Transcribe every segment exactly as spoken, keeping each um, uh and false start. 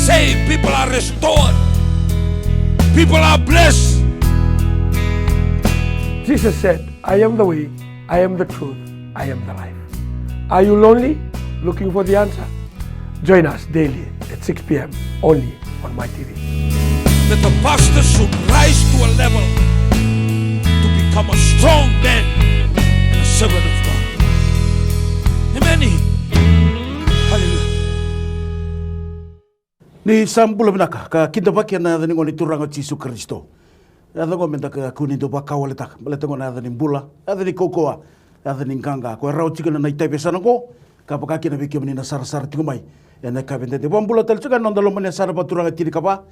saved, people are restored, people are blessed. Jesus said, "I am the way, I am the truth, I am the life." Are you lonely, looking for the answer? Join us daily at six p.m. only on My T V. That the pastor should rise to a level to become a strong man and a servant of God. Amen. Hallelujah. Ni sa bula vinaka ka kidavaki ena yaca ni Gone Turaga o Jisu Karisito. Yaca oqo meda kakua ni dau vakawaletaka, baleta oqo na yaca ni bula, yaca ni kaukauwa, yaca ni qaqa. Ko e rawa tiko na itavi e sa na oqo, ka vaka kina vei kemuni na sarasara tiko mai ena ikavi dede. Vakabula tale tiko ga na noda loma ni yasana vakaturaga tinikava,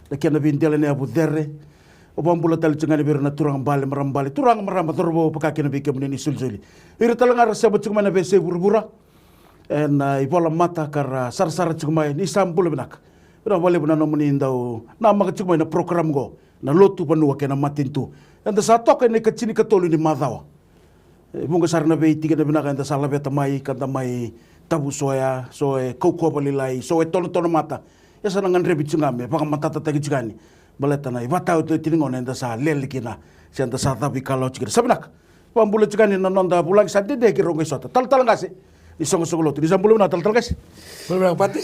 na kena veidela na yavu cere. Au vakabula tale tiko ga ni vei ira na turaga bale, marama bale, turaga, marama, cauravou, vaka kina vei kemuni na isolisoli. Ira tale ga ra sema tiko mai na veiyasai vuravura ena ivolamata ka ra sarasara tiko mai, ni sa bula vinaka. Vinaka vakalevu na nomuni dau namaka tiko mai na program oqo, na Lotu, Vanua kei na Matanitu. Eda sa toka ena ikatinikatolu ni macawa. E vuqa sara na veitikina vinaka eda sa laveta mai, ka da mai tavusoya, so e kaukauwa vakalailai, so e tonotono mata. Ia sa na gadrevi tiko ga me vakamatatataki tiko yani, baleta na ivakataotioti ni gauna eda sa lele kina, se eda sa cavuikalawa tiko kina. Sa vinaka. Vakabula tiko yani na noda vulagi, sa dede keirau qai sota. Talatala Qase ni soqosoqo lotu, ni sa bula vinaka, Talatala Qase. Bula vinaka, Pate.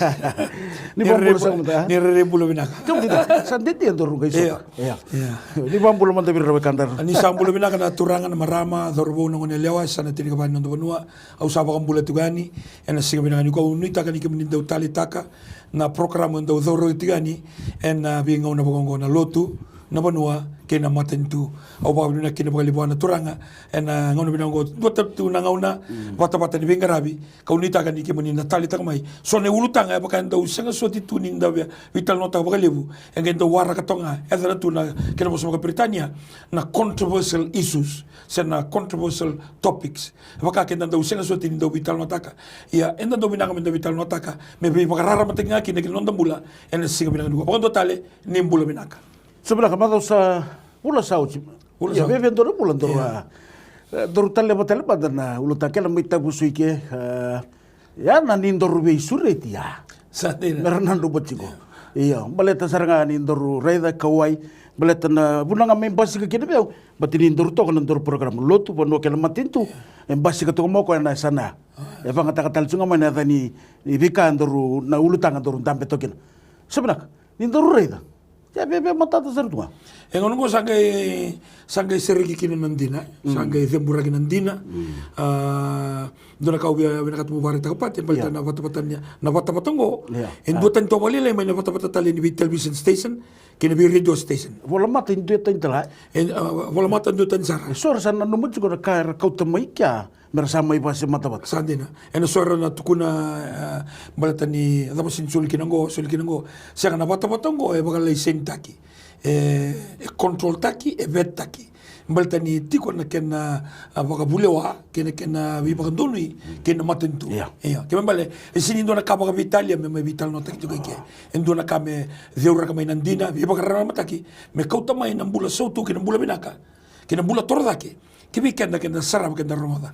Ni vakabula sa mada. Ni rere bula vinaka. Kemuni da, sa dede daru qai sota. Io. Io. Io. Ni vakabula mada vei ira na wekada. Ni sa bula vinaka na turaga, na marama, cauravou, na goneyalewa, sa na tinikava ni noda vanua. Au sa vakabula tiko yani ena siga vinaka nikua. Au nuitaka ni kemuni dau taleitaka na program e dau cauravou tiko yani ena veigauna vaka oqo, na Lotu, na Vanua kei na Matanitu. Au vakavinavinaka kina vakalevu vua na Turaga ena gauna vinaka oqo. Dua tale tu na gauna, mm, vatavata ni veiqaravi, kau nuitaka ni kemuni na taleitaka mai. So na ulutaga e vaka e dau sega soti tu ni da via veitalanoataka vakalevu. E qai dau waraka toka ga, e yaco tu na kena vosa vakaPeritania na controversial issues se na controversial topics. E vaka keda dau sega soti ni dau veitalanoataka. Ia eda dau vinaka meda veitalanoataka, me veivakararamataki ga kina ki na noda bula ena siga vinaka nikua. Vakadua tale, ni bula vinaka. Sa vinaka, macawa sa, vula sa oti. Vula sa oti. Ia, viavia dua na vula daru a, e, daru taleva tale mada na ulutaga kei na mai tavusu i ke, e, ia na ni daru veisureti, ia. Sa dina. Mera nadroba tiko. Ia. Ia, baleta sara ga ni daru raica, kauwai, baleta na vuna ga me basika kina vei au, baleta ni daru toka na daru program Lotu, Vanua kei na Matanitu, e basika toka mai o koya na yasana. E vakayagataka tale tiko ga mai na yaca ni, ni veika daru, na ulutaga daru dabe toka kina. Sa vinaka, ni daru raica. Ia, viavia matata sara tu ga. E gauna oqo sa qai, sa qai sereki kina na dina, sa qai ceburaki na dina. Mm. A, dua na ka au via vinakata meu vakaraitaka, Pate, baleta na vatavata ni, na vatavata oqo. Ia. E duatani toka vakalailai mai na vatavata tale ni vei television station kei na vei radio station. Volamata e duatani tale. E, a, volamata e duatani sara. E so era sa nanuma tiko na ka era kauta mai kea mera sa mai vakasematavata. Sa dina. Ena so era na tukuna, e, baleta ni cava sega ni soli kina oqo, soli kina oqo. Sega, na vatavata oqo e vakalaisenitaki, e, e controltaki, e vettaki. Baleta ni tiko na kena, a, vakavulewa kei na kena veivakadonui kei na matanitu. Ia. Ia. Kena ibalebale, e sega ni dua na ka vakaveitalia me mai veitalanoataki tiko i ke. E dua na ka me ceuraka mai na dina, veivakararamataki, me kauta mai na bula sautu kei na bula vinaka kei na bula torocake ki vei keda, keda sarava, keda rogoca.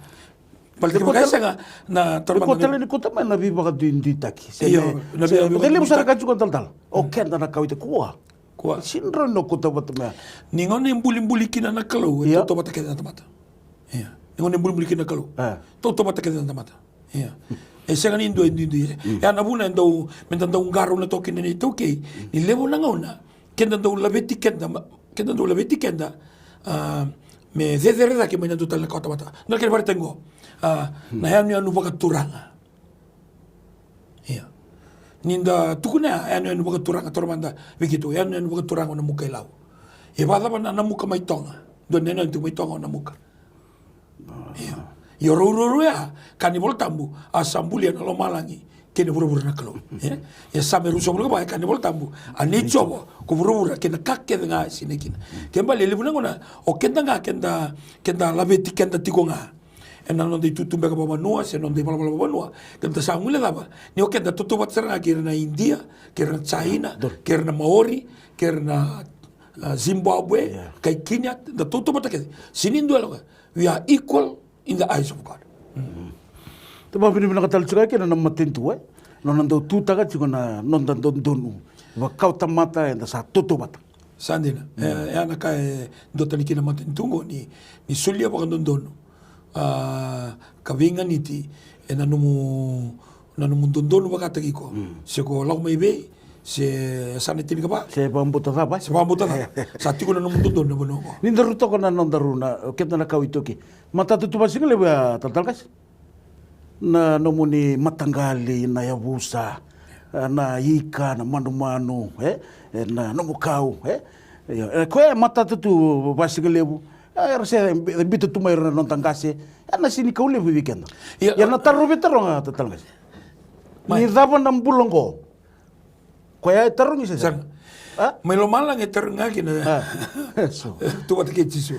Baleta kevaka e sega, na taro mada, tale ni kauta mai na veivakaduiduitaki. Io, na veivakaduiduitaki. Levu sara ka tiko na talatala. O keda na kawa i te kua. Kua. Sega ni rawa ni o kauta vata mai. Ni gauna e bulibuli kina na Kalou, e tautauvata kece na tamata. Ia. Ni gauna e bulibuli kina na Kalou, tautauvata kece na tamata. Ia. E sega ni dua e duidui. E a na vuna e dau, meda dau qarauna toka kina na iTaukei. Ni levu na gauna keda dau laveti keda, keda dau laveti keda, a, me cecere cake mai na dua tale na kawatamata. Na kena vakaraitaki oqo, a, na yanuyanu vakaturaga. Ia. Ni da tukuna ya, yanuyanu vakaturaga, taura mada vei keitou, yanuyanu vakaturaga o Namuka i Lau. E vakacava na Namuka mai Toga? Dua na yanuyanu tiko mai Toga o Namuka. Ia. Ia o rau ruarua ya, kaya na iVolatabu, a sa bulia na lomalagi kei na vuravura na Kalou. Ia. Ia Same ruasagavulu ka va, e kaya na iVolatabu, a nei Jiova ko vuravura kei na ka kece ga e sinai kina. Kena ibalebale, levu na gauna o keda ga, keda, keda laveti keda tiko ga ena noda itutu beka vakavanua se noda ivalavala vakavanua. Keda sa guilecava ni o keda tautauvata sara ga kei ira na Idia, kei ira na Jaina, kei ira na Maori, kei ira na, a, Zimbabwe, kai Kenya, da tautauvata kece. Sega ni dua e lako. We are equal in the eyes of God. Te vakavinavinaka tale tiko ga kina na matanitu, e? Nona dau tutaka tiko na noda dodonu. Vakau tamata eda sa tautauvata. Sa dina. E, e a na ka e dua tale kina matanitu oqo ni, ni solia vakadodonu. A, ka veiganiti e na nomu, na nomu dodonu vakataki iko. Se ko lako mai vei, se sa na tinikava. Se vakabauta cava. Se vakabauta cava. Sa tiko na nomu dodonu na vanua oqo. Ni daru toka na nodaru na, keda na kawa iTaukei. Matata tu vasigalevu ya talatala qase. Na nomuni mataqali, na yavusa, na ika, na manumanu, e, e, na nomu kau, e. Io, e, koya e matata tu vasigalevu. E, era se, e, biuta tu mai ira na noda qase. E, na sini kau levu vei keda. Ia, ia na taro vei taro ga talatala qase. Ni cava na bula oqo? Koya e tarogi se sega? Mai lomalagi e tarogi ga kina. Tu vata kei Jisu.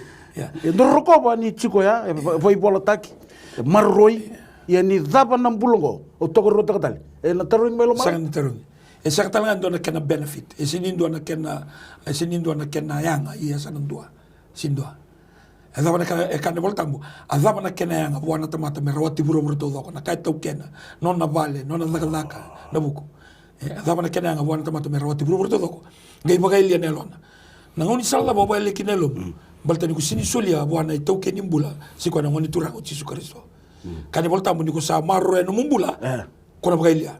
E dau rokova ni tiko ya, e vaivolataki, e maroroi. Ia ni cava na bula oqo, au tokaruataka tale. E na tarogi mai lomalagi? Sega ni tarogi. E sega tale ga dua na kena benefit. E sega ni dua na kena, e sega ni dua na kena yaga, ia sa na dua. Sega ni dua. E cava na ka e kaya na iVolatabu? A cava na kena yaga vua na tamata me rawati vuravura taucoko, na ka e taukena, nona vale, nona cakacaka, na vuku. E cava na kena yaga vua na tamata me rawati vuravura taucoko? Qai vakayalia na yalona. Na gaunisala cava o vakayalia kina na yalomu? Baleta ni ko sega ni solia vua na itaukei ni bula, se koya na Gone Turaga o Jisu Karisito. Kaya na iVolatabu ni ko sa maroroya nomu bula, ko na vakayalia.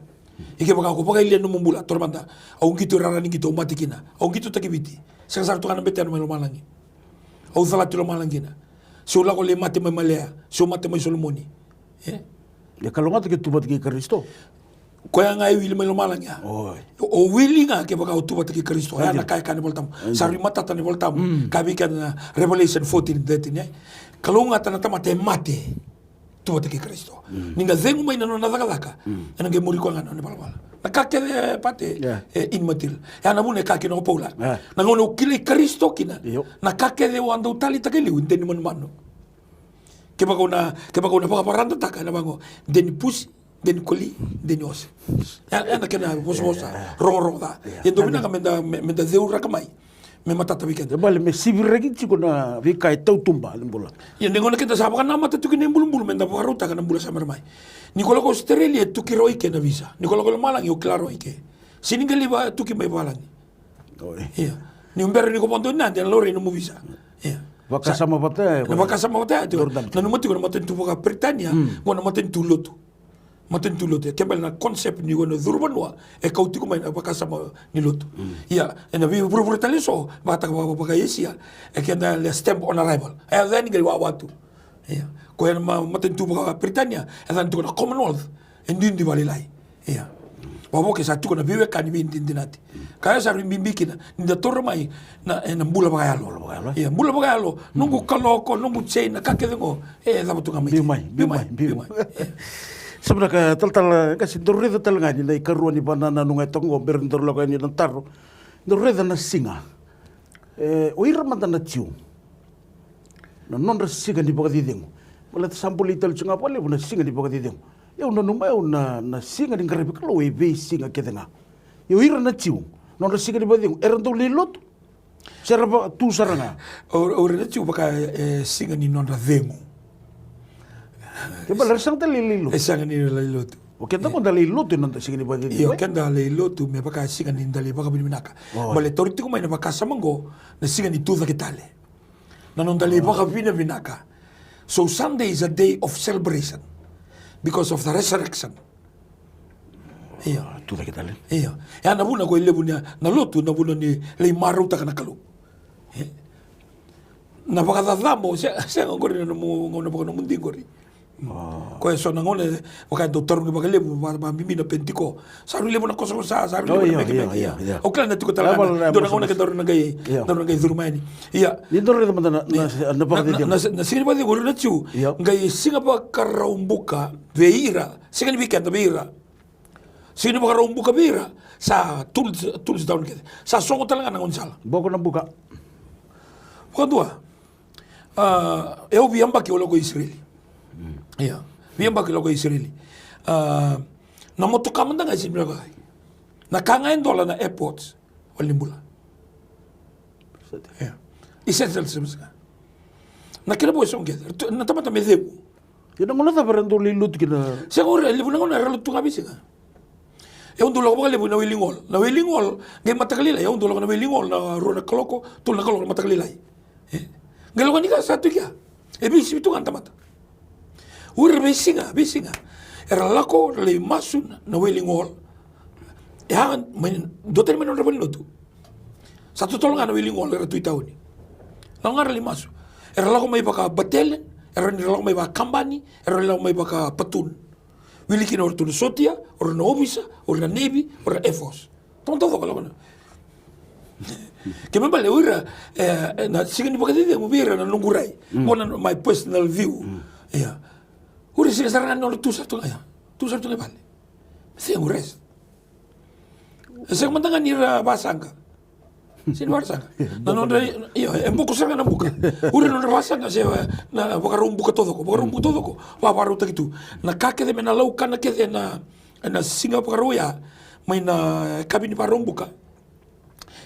Ia kevaka ko vakayalia nomu bula, taura mada, au qito i rara ni qito, au mate kina, au qitotaki Viti. Sega sara tu ga na betena mai lomalagi. Au calati lomalagi kina. Se au lako lai mate mai Malea, se au mate mai Solomoni. E? E kalougata ke tu vata kei Karisito. Koya ga e wili mai lomalagi ya. O wili ga kevaka o tu vata kei Karisito. Ya na ka e kaya na iVolatabu. Sa rui matata na iVolatabu. Ka vei keda na Revelation fourteen thirteen, e? Kalougata na tamata e mate. Tu vata kei Karisito. Ni na cegu mai na nona cakacaka, ena qai muri koya ga na nona valavala. Na ka kece e pate, e immaterial. Ya na vuna e kaya kina o Paula, na gauna au kilai Karisito kina, na ka kece au a dau taleitaka e liu e de ni manumanu. Kevaka au na, kevaka au na vakavaradataka, ena vaqo, de ni pusi, de ni koli, de ni ose. Ya na kena vosavosa rogorogo ca. Ia dau vinaka meda, meda ceuraka mai. Me matata vei keda. E vale me siviraki tiko na veika e tautuba ni bula. Ia ni gauna keda sa vakanamata tiko na ibulubulu meda vakarautaka na bula sa bera mai. Ni ko lako Australia e tuki rawa i ke na visa. Ni ko lako lomalagi o kila rawa i ke. Sega ni qai lai vakatuki mai valagi. Ia. Ni bera ni ko vakadonui na de na laurai nomu visa. Ia. Vakasama vata ya. Na vakasama vata ya tiko. Nanuma tiko na matanitu vakaperitania. Qo na matanitu lotu. Matanitu lotu, e kena ibalebale na concept ni o na curu vanua e kau tiko mai na vakasama ni lotu. Ia, ena veivuravura tale eso, vakataka vaka, vaka Esia, e keda le stamp on arrival. E yaco yani qai wawa tu. Ia. Ko ena matanitu vaka Peritania, e yaco yani tiko na Commonwealth, e duidui vakalailai. Ia. Vavoke sa tiko na veiwekani veidinadinati. Ka ya sa rui bibi kina ni da taura mai na, e, na bula vakayalo. Bula vakayalo. Ia, bula vakayalo. Noqu kaloko, noqu chain, na ka kece qo. E, cava tu ga mai. Biu mai, biu mai, biu mai. Sa vinaka talatala qase, daru raica tale ga ni na ikarua ni vakanananu ga e toka qo, bera ni daru lako yani na taro. Daru raica na siga. E, o ira mada na Jiu. Na nodra siga ni vakacecegu. Baleta sa bolei tale tu ga vakalevu na siga ni vakacecegu. Ia au nanuma au na, na siga ni qaravi Kalou e veisiga kece ga. Ia o ira na Jiu, nodra siga ni vakacegu, era dau lai lotu. Se ra vakatu sara ga. O, o ira na Jiu vaka e siga ni nodra cegu. Ke bale era sega tale lai lotu. E sega ni lai lotu. O keda qo da lai lotu e noda siga ni vakacegu. Io, keda lai lotu me vaka e siga ni da lai vakavinavinaka. Bale tauri tiko mai na vakasama qo na siga ni tucake tale. Na noda lai vakavinavinaka. So Sunday is a day of celebration because of the resurrection. Io. Tucake tale. Io. E a na vuna ko e levu ni a, na lotu na vuna ni lai marautaka na Kalou. E? Na vakacacabo, se, sega qori na nomu, na vaka nomu di qori. Ko e so na gauna vaka e dau tarogi vakalevu, vakabibi na Penitiko. Sa rui levu na kosakosa, sa rui levu na meke meke. Au kila na tiko tale ga na dua na gauna ke daru na qai, daru na qai curu mai yani. Ia. Ni daru raica mada na, na, na vakacegu. Na siga ni vakacegu o ira na Jiu. Qai siga Vakaraubuka vei ira. Siga ni weekend vei ira. Siga ni Vakaraubuka vei ira. Sa tools, tools down kece. Sa sogo tale ga na gaunisala. Boko na buka. Vakadua. A, e au via yabaki au lako i Isireli. Ia. Via yabaki au lako i Isireli. A, na motoka mada ga e sega ni lako i. Na ka ga e dola na airport. Valenibula. Ia. Essential service ga. Na kena vo e sogo kece. Na tamata me cegu. Ia na gauna cava era dau lai lotu kina? Sega, o ira e levu na gauna era lotu ga veisiga. Au dau lako vakalevu na Wailing Hall. Na Wailing Hall, qai mataka lailai, au dau lako na Wailing Hall na rua na kaloko, tolu na kaloko na mataka lailai. E? Qai lako ni ka sa tu i kea. E veisivi tu ga na tamata. O ira veisiga, veisiga. Era lako, ra lai masu na Wailing Hall. E a, mai, dua tani mai na nodra valenilotu. Sa totolo ga na Wailing Hall, era tu i tauni. Na ga ra lai masu. Era lako mai vaka battalion, era ni ra lako mai vaka kabani, era lako mai vaka platoon. Wili kina o ratou na sotia, o ira na ovisa, o ira na navy, o ira na air force. Taucoko lako na. Kena ibalebale o ira, e, e, na siga ni vakacecegu vei ira na noqu rai. Mm. Mo na my personal view. Mm. Ia. O ira sega sara ga ni nodra tu sara tu ga ya. Tu sara tu ga i vale. Cegu rest. E sega mada ga ni ra vasaqa. Sega ni vasaqa. Na nodra, io, e boko sara ga na buka. O ira nodra vasaqa se, e, na vakarau buka taucoko, vakarau buka taucoko. Vavarautaki tu. Na ka kece me na laukana kece na, na siga vakarau ya. Mai na, e, yakavi ni vakarau buka.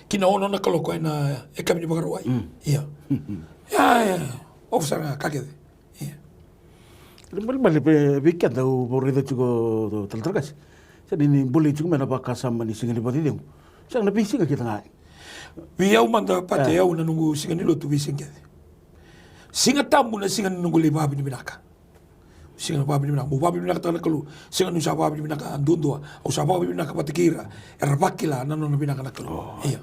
Ki na ono na kaloko ena, e, yakavi ni vakarau ai. Mm. Ia. Ia, ia. Ofu sara ga ka kece. Ia. Balebale vei keda au vakaraica tiko talatala Kasi. Sa ni, ni bolei tiko mai na vakasama ni siga ni vakacecegu. Sega na veisiga kece ga. Vei au mada Pate, au na noqu siga ni lotu veisiga kece. Siga Tabu na siga ni noqu lai vakavinavinaka. Siga na vakavinavinaka, mo vakavinavinakataka na Kalou. Siga niu sa vakavinavinaka duadua. Au sa vakavinavinaka vata kei ira era vakila na nona vinaka na Kalou. Ia.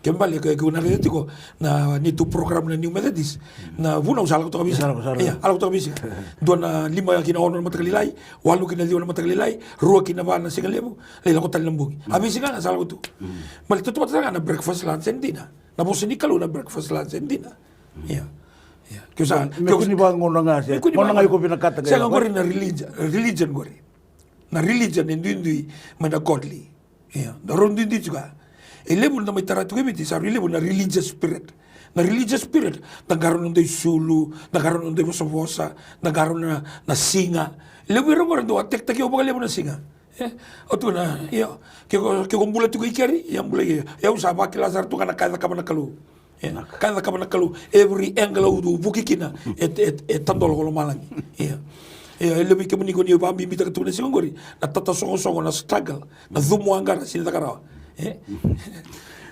Kena ibalebale ke, ke au na raica tiko na neitou program na New Methodist. Na vuna au sa lako toka veisiga. Ia, a lako toka veisiga. Dua na lima ki na ono na mataka lailai, walu ki na ciwa na mataka lailai, rua ki na va na siga levu, lai lako tale na bogi. A veisiga ga sa lako tu. Baleta tautauvata ga na breakfast, lunch and dinner. Na vosa ni Kalou na breakfast, lunch and dinner. Ia. Ia. Ke au sa, me kua ni vagauna ga se gauna ga iko vinakata ga. Sega qori na religion, religion qori. Na religion e duidui mai na godly. Ia, daru duidui tiko ga. E levu na mai tara tiko e Viti, sa rui levu na religious spirit. Na religious spirit, da qarauna noda isulu, da qarauna noda ivosavosa, da qarauna na, na siga. Levu ira qori dau attack-taki au vakalevu na siga. E, au tukuna, ia, ke ko, ke ko bula tiko i keri, ia bula i keri. Ia au sa vakila sara tu ga na ka e cakava na Kalou. Ia, ka e cakava na Kalou, every angle au vuki kina, e, e, e tadola ko lomalagi. Ia. Ia, e levu vei kemuni ko ni vakabibitaka tu na siga qori, na tatasogosogo, na struggle, na cumu aqara, sega ni caka rawa. E?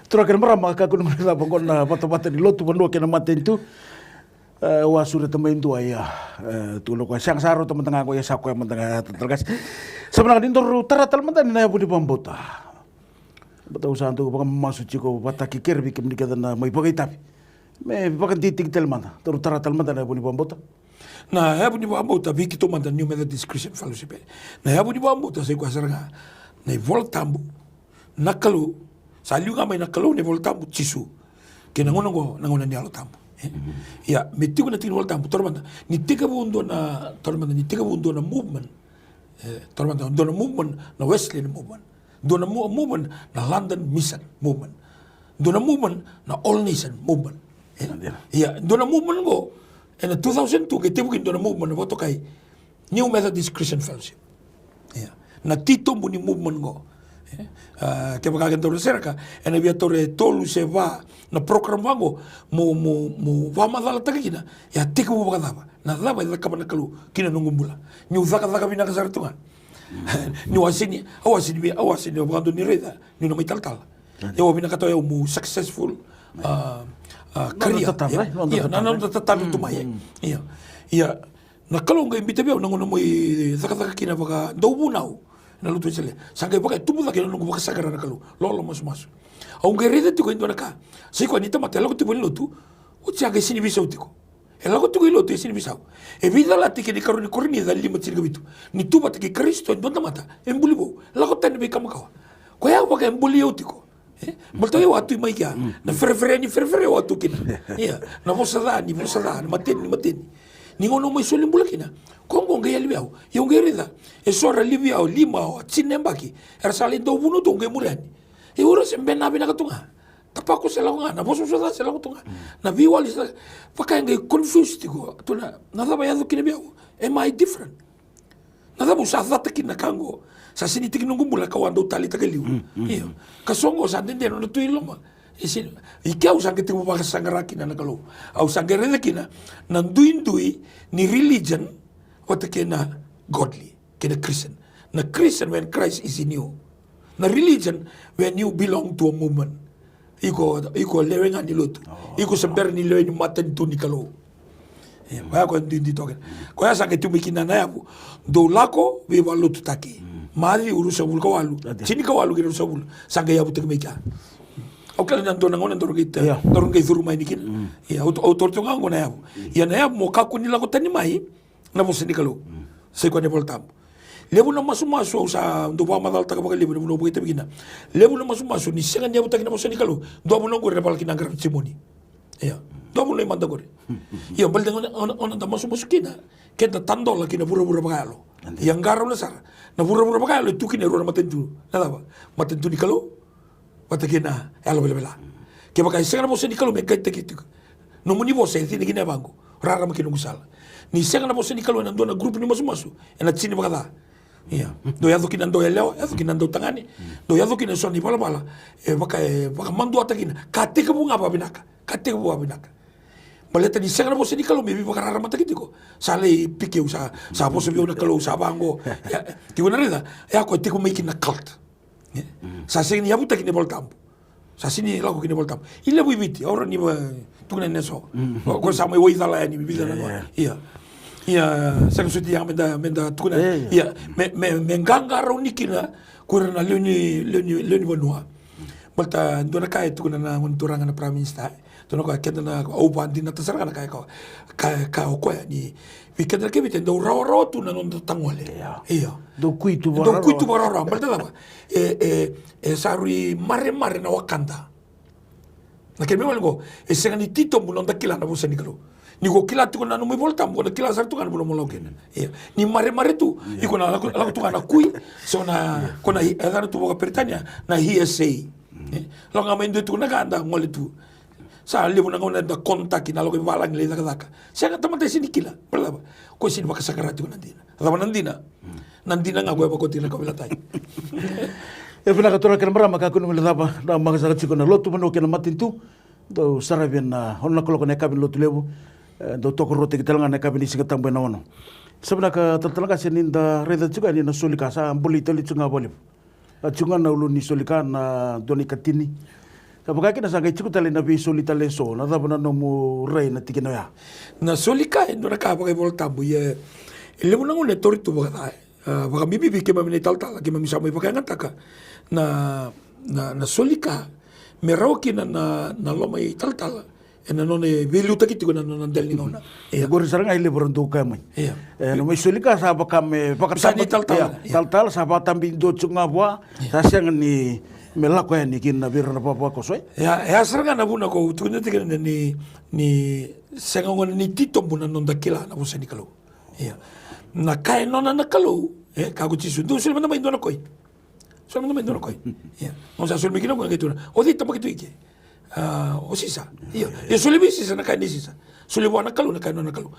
Turaga kei na marama, kakua ni guilecava qo na vatavata ni lotu, vanua kei na matanitu. E, au a sureta mai dua, ia. E, tukuna o koya, sega, sa rauta mada ga qo, ia sa koya mada ga, talatala Kasi. Sa vinaka ni daru tara tale mada yani na yavu ni vakabauta. Baleta au sa dau vakamamasu tiko vata kei keri vei kemuni kece na mai vakaitavi. Me vakadeitaki tale mada, daru tara tale mada na yavu ni vakabauta. Na yavu ni vakabauta vei keitou mada New Methodist Christian Fellowship. Na yavu ni vakabauta sa i koya sara ga na iVola Tabu, na Kalou, sa liu ga mai na Kalou, na iVola Tabu, Jisu. Kei na gauna oqo, na gauna ni Yalo Tabu. E? Ia, me tiko na tiki ni Vola Tabu, taura mada. Ni tekivu dua na, taura mada, ni tekivu dua na movement. E, taura mada, dua na movement, na Wesleyan movement. Dua na mo-, movement, na London Mission movement. Dua na movement, na All Nation movement. E? Ia, dua na movement qo, ena two thousand two, qai tekivu kina dua na movement, vakatokai New Methodist Christian Fellowship. Ia. Na titobu ni movement qo. E? A, kevaka kedaru na sereka, ena via taura e tolu se va na program vaqo, mo, mo, mo vakamacalataka kina, ia tekivu vakacava. Na cava e cakava na Kalou ki na noqu bula. Niu cakacaka vinaka sara tu ga. Niu a sega ni, au a sega ni, au a sega ni vakadua ni raica niu na mai talatala. Ia au vinakata o yau meu successful, a, a, career. Ia, na noda tatavi tu mai. Ia. Ia, na Kalou qai biuta vei au na gauna meu cakacaka kina vaka dauvunau. Na lotu Wesele. Sa qai vaka e tubu cake na noqu vakasaqara na Kalou. Lolo masumasu. Au qai raica tiko e dua na ka. Sa i koya ni tamata e lako tiko i lotu. Oti a qai sega ni veisau tiko. E lako tiko i lotu, e sega ni veisau. E veicalati kina ikarua ni Korinica lima tinikavitu. Ni tu vata kei Karisito e dua na tamata, e buli vou. Lako tani veika makawa. Koya vaka e buli au tiko. E? Baleta au a tu mai kea. Na ferefere ni ferefere au a tu kina. Ia. Na vosa ca ni vosa ca, na mateni ni mateni. Ni gauna au mai soli bula kina. Ko qo qai yali vei au. Ia au qai raica. E so era livi au, lima o, tini na yabaki. Era sa lai dauvunau tu, au qai muri yani. E ura se bena vinaka tu ga. Tapako se lako ga, na vosavosa ca se lako tu ga. Na veiwali sa, vaka e qai confuse tiko. Tu na, na cava e yaco kina vei au. Am I different? Na cava au sa cata kina na ka qo. Sa sega ni tiki noqu bula ka au a dau taleitaka e liu. Io. Ka so qo sa dede nona tu i loma. E sega, i ke au sa qai tekivu vakasaqara kina na Kalou. Au sa qai raica kina na duidui ni religion vata kei na godly, kei na Christian. Na Christian when Christ is in you. Na religion when you belong to a movement. Iko, iko lewe ga ni lotu. Iko se bera ni lewe ni matanitu ni Kalou. Ia, koya ko duidui toka. Koya sa qai tu mai kina na yavu. Dou lako veivakalotutaki. Maciu ruasagavulu ka walu, tinikawalu ki na ruasagavulu. Sa qai yavutaki mai kea. Au kila na dua na gauna daru qai, daru qai curu mai ni kina. Ia, au taura tu ga qo na yavu. Ia na yavu mo kakua ni lako tani mai na vosa ni Kalou. Sa i koya na iVolatabu. Levu na masumasu au sa dau vakamacalataka vakalevu ena vanua au vakaitavi kina. Levu na masumasu ni sega ni yavutaki na vosa ni Kalou. Dua vuna oqori na vala kina qara na timoni. Ia. Dua vuna i mada oqori. Ia, baleta ga o na, o na da masumasu kina. Keda tadola kina vuravura vakayalo. Ia, qarauna sara. Na vuravura vakayalo e tu kina e rua na matanitu. Na cava? Matanitu ni Kalou vata kei na yalo velavela. Kevaka e sega na vosa ni Kalou me kaitaki tiko nomuni vosa e cina kina e vaqo, rarama kina noqu sala. Ni sega na vosa ni Kalou ena dua na gurupu ni masumasu, ena tini vakaca. Ia. Dau yaco kina dau yalewa, yaco kina dau tagane. Dau yaco kina eso na ivalavala e vaka, e vakamaduataka kina. Ka tekivu ga vakavinaka. Ka tekivu vakavinaka. Baleta ni sega na vosa ni Kalou me veivakararamataki tiko. Sa lai pikeu sa, sa vosa vei au na Kalou sa vaqo. Ia, tiko na raica, e a koya tekivu mai kina na cult. Sa sega ni yavutaki na iVolatabu. Sa sega ni lako kina iVolatabu. I levu i Viti, au rawa ni va tukuna yani eso. Ko sa mai waicala yani me vica na gauna. Ia. Ia, sega soti ya me da, me da tukuna. Ia, me, me, me qaqarauni kina ko ira na lewe ni, lewe ni, lewe ni vanua. Baleta dua na ka e tukuna na gone turaga na Prime Minister. Tukuna o koya, keda na, au vakadinata sara ga na ka e kaya, ka, ka o koya ni vei keda na kai Viti e dau rawarawa tu na noda tagole. Ia. Dau kuitu vakarawarawa. Baleta cava? E, e, e sa rui maremare na wakada. Na kena ibalebale qo, e sega ni titobu na noda kila na vosa ni Kalou. Ni ko kila tiko na nomu iVolatabu, ko na kila sara tu ga na vanua mo lako kina. Ia. Ni maremare tu, iko na lako, lako tu ga na kui, so na, ko na yacana tu vakaperitania, na hearsay. E, lako ga mai dua e tukuna ga da gole tu. Sa levu na gauna da kontaki na lako i valagi lai cakacaka. Sega, tamata e sega ni kila. Baleta cava? Ko e sega ni vakasaqara tiko na dina. Cava na dina? Na dina ga ko e vakoti na kauveilatai. E vinaka turaga kei na marama, kakua ni guilecava, da maka saka tiko na lotu, vanua kei na matanitu. Dou saravi ena ono na kaloko na yakavi ni Lotulevu. E, dou tokaruataki tale ga na yakavi ni Sigatabu ena ono. Sa vinaka talatala qase, ni da raica tiko yani na soli ka sa bolei tale tiko ga vakalevu. A tiko ga na ulu ni soli ka na dua na ikatini. Ka vaka kina sa qai tiko tale na veisoli tale eso, na cava na nomu rai na tikina oya? Na soli ka e dua na ka vakaivolatabu, ia e levu na gauna e tauri tu vakaca. A, vakabibi vei keimami na italatala, keimami sa mai vakayagataka na, na, na soli ka me rawa kina na, na loma italatala. Ena nona veiliutaki tiko na nona dela ni gauna. Ia. Qori sara ga e levu era dau kaya mai. Ia. E, na mai soli ka sa vaka me vakatabi, talatala sa vakatabi dua tiko ga vua, sa sega ni me lako yani kina vei ira na vakavakoso, e? Ia, e a sara ga na vuna ko tukuna tiko ni, ni sega gona ni titobu na noda kila na vosa ni Kalou. Ia. Na ka e nona na Kalou, e, ka ko Jisu. Dou soli mada mai dua na koi. Soli mada mai dua na koi. Ia. Au sa soli mai kina ko qai tukuna. O cei tabaki tu i ke? A, o Sisa. Io. Ia soli vei Sisa na ka e nei Sisa. Soli vua na Kalou na ka e nona na Kalou.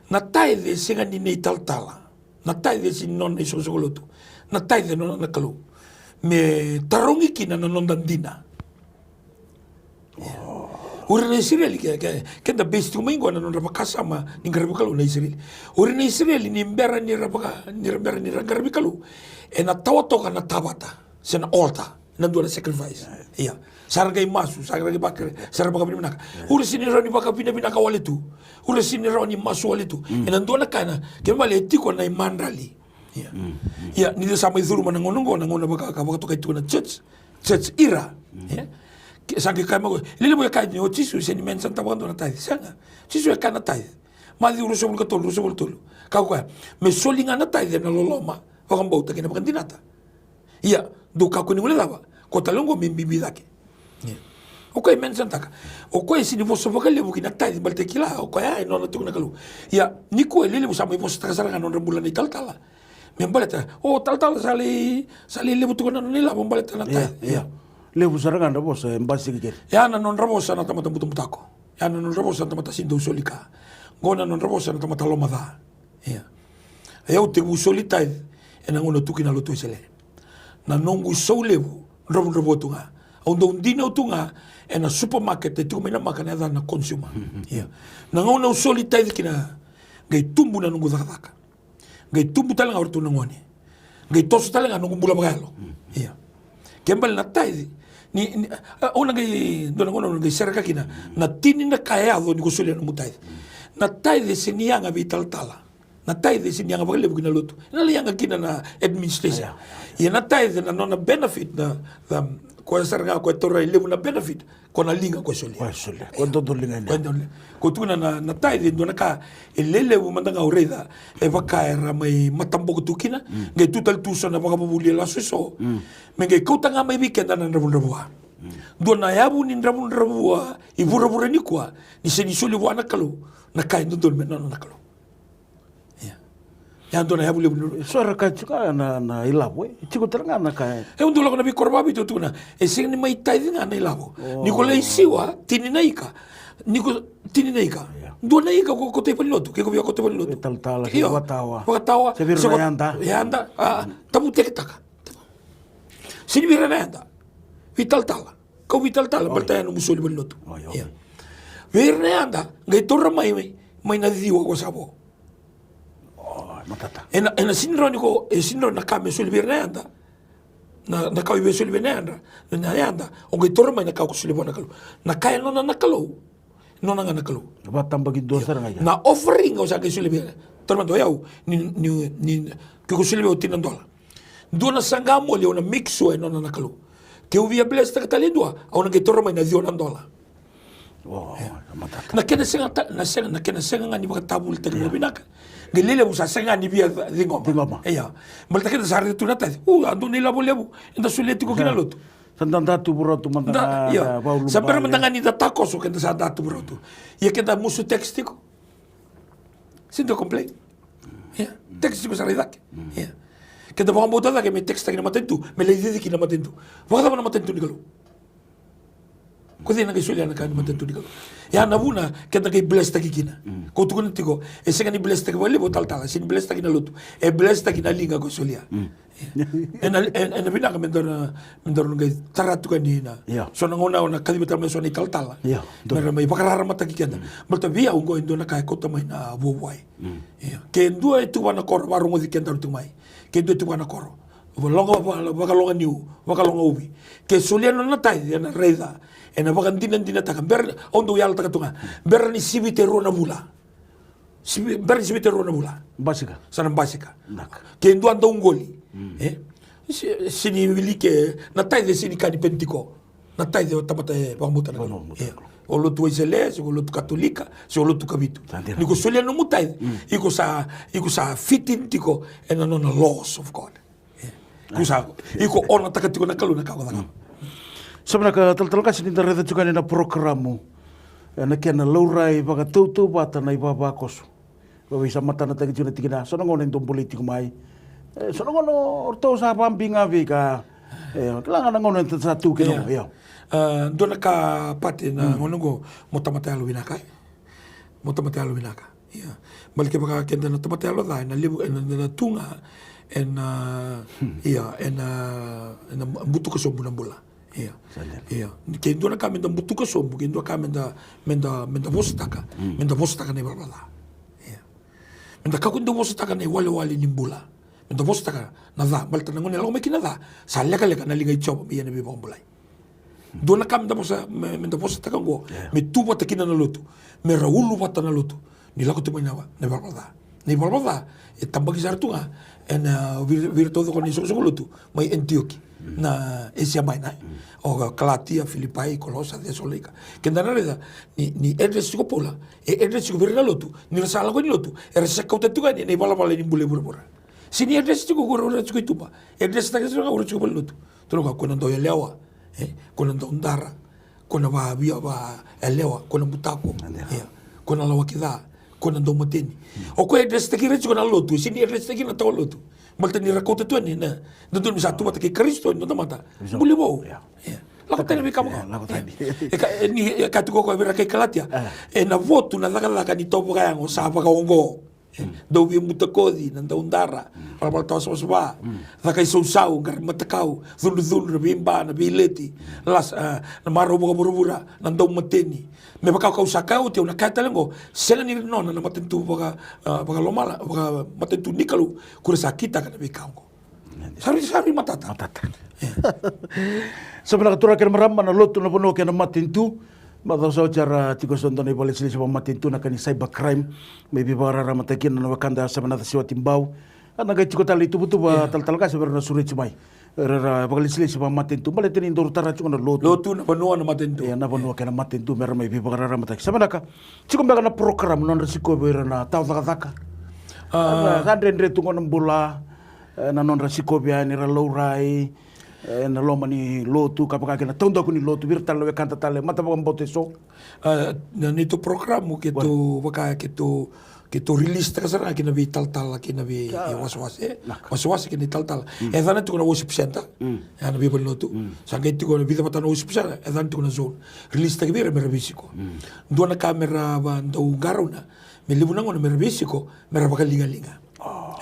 Na tithe e sega ni nei talatala. Na tithe e sega ni nona na isoqosoqo lotu. Na tithe e nona na Kalou. Me tarogi kina na noda dina. O ira na Isireli, ke, ke, keda base tiko mai qo na nodra vakasama ni qaravi Kalou na Isireli. O ira na Isireli ni bera ni ra vaka, ni ra bera ni ra qaravi Kalou, ena tawa toka na tavata se na altar, na dua na sacrifice. Ia. Sa ra qai masu, sa ra qai vakere, sa ra vakavinavinaka. O ira sega ni rawa ni vakavinavinaka wale tu. O ira sega ni rawa ni masu wale tu. Ena dua na ka na, kena ibalebale e tiko na imadrali. Ia. Ia, ni da sa mai curuma na gauna oqo, na gauna vaka, ka vakatokai tiko na church. Church ira. E? Ke, sa qai kaya mai ko, lelevu e kaya ni o Jisu e sega ni mention taka vakadua na tithe. Sega. Jisu e kaya na tithe. Maciu ruasagavulu ka tolu, ruasagavulu tolu. Kaya ko koya, me soli ga na tithe na loloma, vakabauta kei na vakadinata. Ia, dou kakua ni guilecava. Ko tale oqo me bibi cake. Ia. O koya e mention taka. O koya e sega ni vosa vakalevu ki na tithe baleta e kila, o koya e nona tiko na Kalou. Ia, nikua e lelevu sa mai vosataka sara ga na nodra bula na italatala. Me baleta, o talatala sa lai, sa lai levu tiko na nona ilavo baleta na tithe. Ia. Levu sara ga na vosa e basika kina. Ia na nodra vosa na tamata butabutako. Ia na nodra vosa na tamata sega ni dau soli ka. Qo na nodra vosa na tamata lomaca. Ia. Ia au tekivu soli tithe ena gauna tu kina Lotu Wesele. Na noqu isau levu, dravudravua tu ga. Au dau dinau tu ga ena supermarket e tiko mai Namaka na yacana na Consumer. Ia. Na gauna au soli tithe kina, qai tubu na noqu cakacaka. Qai tubu tale ga o ratou na gone. Qai toso tale ga noqu bula vakayalo. Ia. Ke bale na tithe, ni, ni, a, au na qai, dua na gauna au na qai sereka kina na tini na ka e yaco ni ko solia na nomu tithe. Na tithe e sega ni yaga vei talatala. Na tithe e sega ni yaga vakalevu ki na lotu. E na lai yaga kina na administration. Aya. Ia na tithe na nona benefit na, na, koya sara ga koya taura e levu na benefit. Ko na liga koya solia. Koya solia. Koya dodoliga ina. Koya dodoliga. Ko tukuna na, na tithe e dua na ka e lelevu mada ga au raica. E vaka era mai mataboko tu kina. Mm. Qai tu tale tu so na vakavuvuli e lasu eso. Mm. Me qai kauta ga mai vei keda na dravudravua. Mm. Dua na yavu ni dravudravua i vuravura nikua. Ni sega ni soli vua na Kalou. Na ka e dodonu me nona na Kalou. Ia. Ia dua na yavu levu ni. So era kaya tiko ga na, na ilavo, e tiko tale ga na ka. E au dau lako na veikoro vakaViti au tukuna, e sega ni mai tithe ga na ilavo. Oh. Ni ko lai siwa, tini na ika. Ni ko tini na ika. Ia. Dua na ika ko, ko kauta i valenilotu, ke ko via kauta i valenilotu. E talatala, se vakatawa. Vakatawa. Se vei ira na yada. Yada, a, tavuteketaka. Sega ni vei ira na yada. Veitalatala. Kau veitalatala, baleta ya nomu soli valenilotu. Oi, oi. Ia. Vei ira na yada, qai taura mai, mai, mai na ciwa ko sa vo. O, matata. E na, e na sega ni rawa ni ko, e sega ni rawa na ka me soli vei ira na yada. Na, na ka o via soli vei na yada, na yada, o qai taura mai na ka ko soli vua na Kalou. Na ka e nona na Kalou, nona ga na Kalou. Vakatabakidua sara ga ya. Na offering o sa qai soli vei ira. Taura mada o yau, ni, ni, ni, ke ko soli vei au tini na dola. Dua na saqa moli au na make sure e nona na Kalou. Ke au via blesstaka tale e dua, au na qai taura mai na ciwa na dola. O, matata. Na kena sega ta-, na sega, na kena sega ga ni vakatavulitaki vakavinaka. Qai lelevu sa sega ga ni via ciqoma. Ciqoma. Ia. Baleta keda sa raica tu na tithe. U, a dua na ilavo levu. Eda solia tiko ki na lotu. Sa da, da tuvu rau tu mada ga, ia, da vaulu. Sa bera mada ga ni da takoso keda sa da tuvu rau tu. Ia keda musu tax tiko. Sega ni complain. Ia. Tax tiko sara i cake. Ia. Keda vakabauta cake me tax taki na matanitu, me lai cici kina na matanitu. Vakacava na matanitu ni Kalou? Ko cei na qai solia na ka ni matanitu ni Kalou? Ia na vuna keda qai blesstaki kina. Ko tukuna tiko, e sega ni blesstaki vakalevu o talatala, sega ni blesstaki na lotu. E blesstaki na liga ko solia. Ena, ena, ena vinaka me daru na, me daru na qai tara tu ka ni na. Ia. So na gauna o na kaciva tale mai so na italatala. Ia. Me ra mai vakararamataki keda. Baleta vei au qo e dua na ka e kauta mai na vuavuai. Ia. Ke dua e tu va na koro, vakarogoci kedaru tu mai. Ke dua e tu va na koro. Vakaloga, va-, vakaloga niu, vakaloga uvi. Ke solia nona tithe, ena raica. Ena vakadinadinataka. Bera, au dau yalataka tu ga. Bera ni sivita e rua na vula. Sivi-, bera ni sivita e rua na vula. Basika. Sa na basika. Naka. Ke dua dau qoli. E? Se, sega ni wiliki na tithe, sega ni ka ni peni tiko. Na tithe o tamata e vakabauta na Kalou. Vakabauta na Kalou. E. O lotu Wesele, se o lotu Katolika, se o lotu Kavitu. Sa dina. Ni ko solia nomu tithe, iko sa, iko sa fit in tiko ena nona laws of God. Iko sa, iko onataka tiko na Kalou na ka ko cakava. Sa vinaka talatala qase ni da raica tiko yani na porokaramu. Ena kena laurai vakatautauvata na ivavakoso. Ko vei sa matanataki tiko na tikina. So na gauna e dau bolei tiko mai. E, so na gauna o ratou sa vabi ga vei ka. E, kila ga na gauna eda sa tu kina. Ia. Dua na ka Pati na gauna oqo mo tamata yalo vinaka. Mo tamata yalo vinaka. Ia. Baleta kevaka keda na tamata yalo ca, ena levu, ena, ena tu ga, ena, ia, ena, ena butuka sobu na bula. Ia. Sa dina. Ia. Ke dua na ka meda butuka sobu, ke dua ka meda, meda, meda vosataka, meda vosataka na ivalavala ca. Ia. Meda kakua ni dau vosataka na iwalewale ni bula. Meda vosataka na ca, baleta na gauna e lako mai kina na ca, sa lekaleka na liga i Jiova me ia na veivakabulai. Dua na ka meda vosa, me, meda vosataka oqo, me tu vata kina na lotu, me ra ulu vata na lotu, ni lako tu mai na, na ivalavala ca. Na ivalavala ca e tabaki sara tu ga ena vei, vei ira taucoko na isoqosoqo lotu mai Anitioki, na Asia Minor, e. O Kalatia, Filipai, Kolosa, Cesalonaika. Keda na raica ni, ni address tiko o Paula, e address tiko vei ira na lotu, ni ra sa lako ni lotu, era sa kauta tiko yani na ivalavala ni bula e vuravura. Sega ni address tiko ko ira tiko i tuba. Address taka tiko ga o ira tiko valenilotu. Tukuna o koya, ko na dau yalewa, e, ko na dau dara, ko na vavia, vayalewa, ko na butako. Ia. Ko na lawaki ca, ko na dau mateni. O koya address taki ira tiko na lotu, sega ni address taki ira na tawa lotu. Baleta ni ra kauta tu yani na, dodonu me sa tu vata kei Karisito, e dua na tamata. Buli vou. Ia. Lako tani na veika vaka. Ia, lako tani. E ka, e, ni, e ka tiko o koya vei ira kai Kalatia. Ena votu na cakacaka ni tau vakayago sa vakaoqo. Dau via butakoci, na dau dara, valavala tawa savasava, caka isausau, qara matakau, cudrucudru, na veiba, na veileti, las-, a, na marau vakavuravura, na dau mateni. Me vaka kau sa kaya oti, au na kaya tale oqo, sega ni nona na matanitu vaka, a, vakalomala, vaka matanitu ni Kalou, ko ira sa kitaka na veika oqo. Sa rui, sa rui matata. Matata. Sa vinaka turaga kei na marama, na lotu, na vanua kei na matanitu. Macawa sa oti era tiko e so dua na ivakalesilesi vakamatanitu, na ka ni cyber crime. Me veivakararamataki kina na wekada Seven Others Siwatibau. A na qai tiko tale ituvatuva talatala qase vei ira na sureti mai. Era, era vakalesilesi vakamatanitu. Baleta ni daru tara tiko na lotu. Lotu, na vanua, na matanitu. Ia, na vanua kei na matanitu, me ra mai veivakararamataki. Sa vinaka, tiko beka na program, nodra sikovi ira na tawa cakacaka. A, sa dredre tu qo na bula, e, na nodra sikovi yani, ra laurai, e, na loma ni lotu, ka vaka kina taudaku ni lotu, vei ira tale na wekada tale, mata vakabauta e so. A, na neitou program, keitou vaka, keitou, keitou release taka sara ga ki na veitalatala, ki na vei, e, wasewase, wasewase ki na italatala. E yacana tiko na worship center, e, na veivalenilotu. Sa qai tiko na vica vata na worship center, e yacana tiko na zone. Release taki vei ira me ra veisiko. Dua na ka me ra va dau qarauna, me levu na gauna me ra veisiko, me ra vakaligaliga.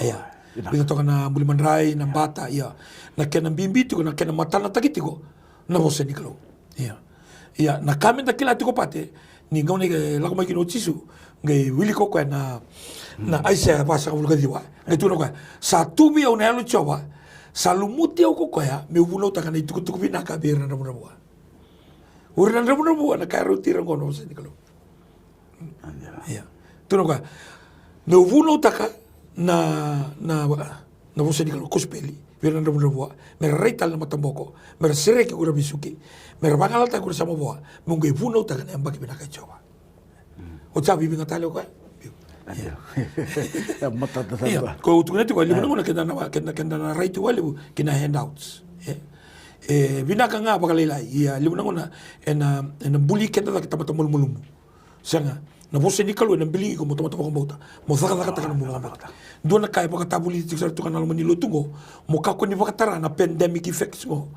Ia. Vica toka na buli madrai, na bata, ia. Na kena bibi tiko, na kena matanataki tiko, na vosa ni Kalou. Ia. Ia, na ka me da kila tiko Pate, ni gauna e lako mai kina o Jisu, qai wilika o koya na, na Aisea vasagavulu ka ciwa. Qai tukuna o koya, sa tu vei au na Yalo i Jiova, sa lumuti au ko koya, meu vunautaka na itukutuku vinaka vei ira na dravudravua. O ira na dravudravua, na ka e rauti ira qo na vosa ni Kalou. Ia. Tukuna o koya, meu vunautaka na, na, na vosa ni Kalou, kosipeli vei ira na dravudravua, me ra rai tale na mataboko, me ra sereki ko ira veisuki, me ra vagalalataki ko ira sa mavoa, meu qai vunautaka na yabaki vinaka i Jiova. Oti sa viviga tale o koya. Ia. Matata sa. Ia, ko tukuna tiko, e levu na gauna keda na, keda, keda na rai tiko e levu ki na handouts. E, e vinaka ga vakalailai, ia levu na gauna ena, ena buli keda cake tamata malumalumu. Sega, na vosa ni Kalou ena biligi iko mo tamata vakabauta, mo cakacakataka na nomu vakabauta. Dua na ka e vakatavulici tiko sara tu ga na loma ni lotu qo, mo kakua ni vakatara na pandemic effects qo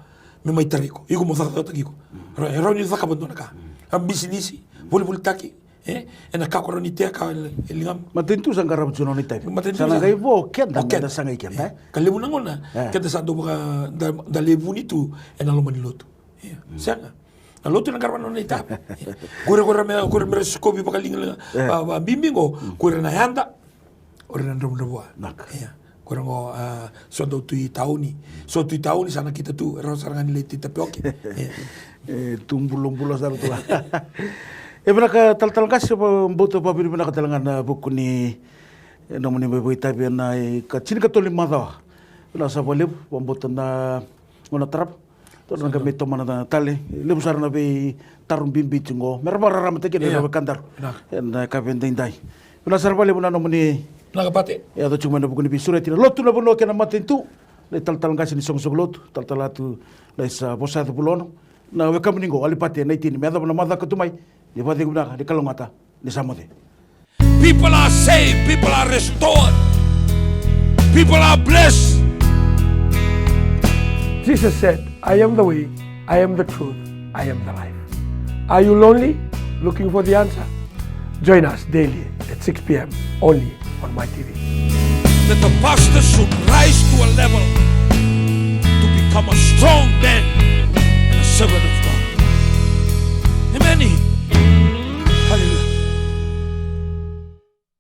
me mai tarai iko, iko mo cakacakataki iko. Ra, e rawa ni cakava dua na ka. A bisinisi, volivolitaki, e, ena ka ko rawa ni tea ka e ligamu. Matanitu sa qarava tu na nona itavi. Matanitu sa na qai vo keda, keda sa qai keda. Ka levu na gauna keda sa dau vaka da, da lai vuni tu ena loma ni lotu. Ia. Sega. Na lotu na qarava na nona itavi. Ko ira, ko ira me, ko ira me ra sikovi vakaliga, a, a, bibi qo, ko ira na yada, o ira na dravudravua. Ia. Ko ira qo, a, so dau tu i tauni. So tu i tauni, sa nakita tu, e rawa sara ga ni lai tei tapioke. Ia. E, tu bulabula sara tu ga. E vinaka talatala qase, vakabauta vakavinavinaka tale ga ena vuku ni, e, nomuni mai vakaitavi ena, e, ka tinikatolu ni macawa. Vinaka sara vakalevu, vakabauta na gauna tarava. Tou na qai mai tomana tale, levu sara na veitaro bibi tiko qo me ra vakararamataki kina na wekadaru ena yakavi edaidai. Vinaka sara vakalevu na nomuni yaco tiko mai ena vuku ni veisureti na lotu, na vanua kei na matanitu. Na italatala qase ni soqosoqo lotu, talatala Atu Naisa Vosayaco Vulono, na wekamuni qo Alipate Naitini, me yacova na macawa ka tu mai. Ni vakacegu vinaka, ni kalougata. Ni sa moce. People are saved, people are restored, people are blessed. Jesus said, "I am the way, I am the truth, I am the life." Are you lonely, looking for the answer? Join us daily at six p.m. only on My T V. That the pastor should rise to a level to become a strong man and a servant of God. Amen.